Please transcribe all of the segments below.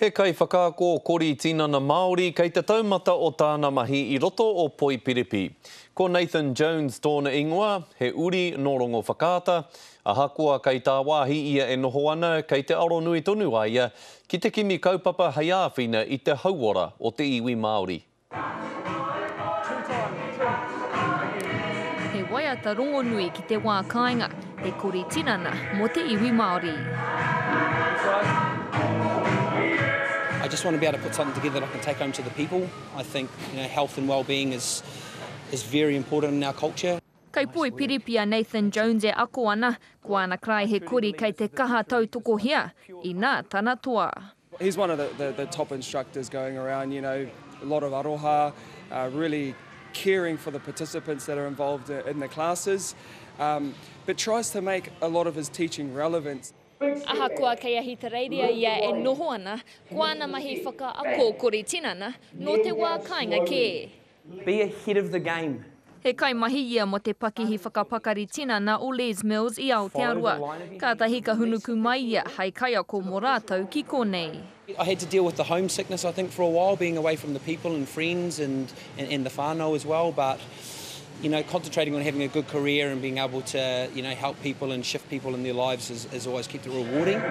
He kaiwhakaako kori tinana Māori kei te taumata o tāna mahi i roto o Poipiripi. Ko Nathan Jones tōna ingoa, he uri nō Rongowhakaata. Ahakoa kei tāwāhi ia e noho ana, kei te aronui tonu a ia ki te kimi kaupapa hei āwhina i te hauora o te iwi Māori. He waiata rongonui ki te wā kāinga, he kori tinana mō te iwi Māori. I just want to be able to put something together that I can take home to the people. I think, you know, health and well-being is is very important in our culture. Kei Poipiripi a Nathan Jones e ako ana, ko āna karaehe kori kei te kaha tautokohia, inā tana toa. He's one of the, the, the top instructors going around, you know, a lot of aroha, uh, really caring for the participants that are involved in the classes, um, but tries to make a lot of his teaching relevant. Ahakoa kei Ahitereiria ia e noho ana, ko āna mahi whakaako kori tinana nō te wā kāinga kē. Be ahead of the game. He kaimahi ia mō te pakihi whakapakari tinana o Les Mills i Aotearoa. Kātahi ka hunuku mai ia hei kaiako mō rātou ki konei. I had to deal with the homesickness I think for a while, being away from the people and friends and and the whānau as well, but you know, concentrating on having a good career and being able to, you know, help people and shift people in their lives has, has always kept it rewarding.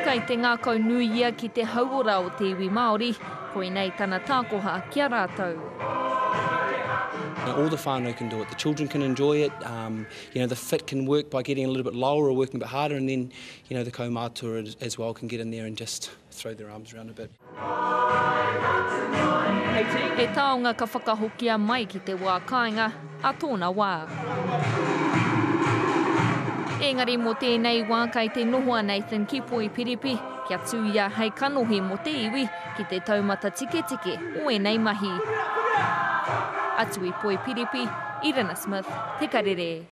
Kei te ngākau nui ia ki te hauora o te iwi Māori, koinei tana tākoha ki a rātou. All the whānau can do it, the children can enjoy it, um, you know, the fit can work by getting a little bit lower or working a bit harder and then, you know, the kaumātua as, as well can get in there and just throw their arms around a bit. He taonga ka whakahokia mai ki te wā kāinga a tōna wā. Engari mō tēnei wā kei te noho a Nathan ki Poipiripi kia tū ia hei kanohi mō te iwi ki te taumata tiketike o ēnei mahi. Atu i Poipiripi, Irina Smith, Te Karere.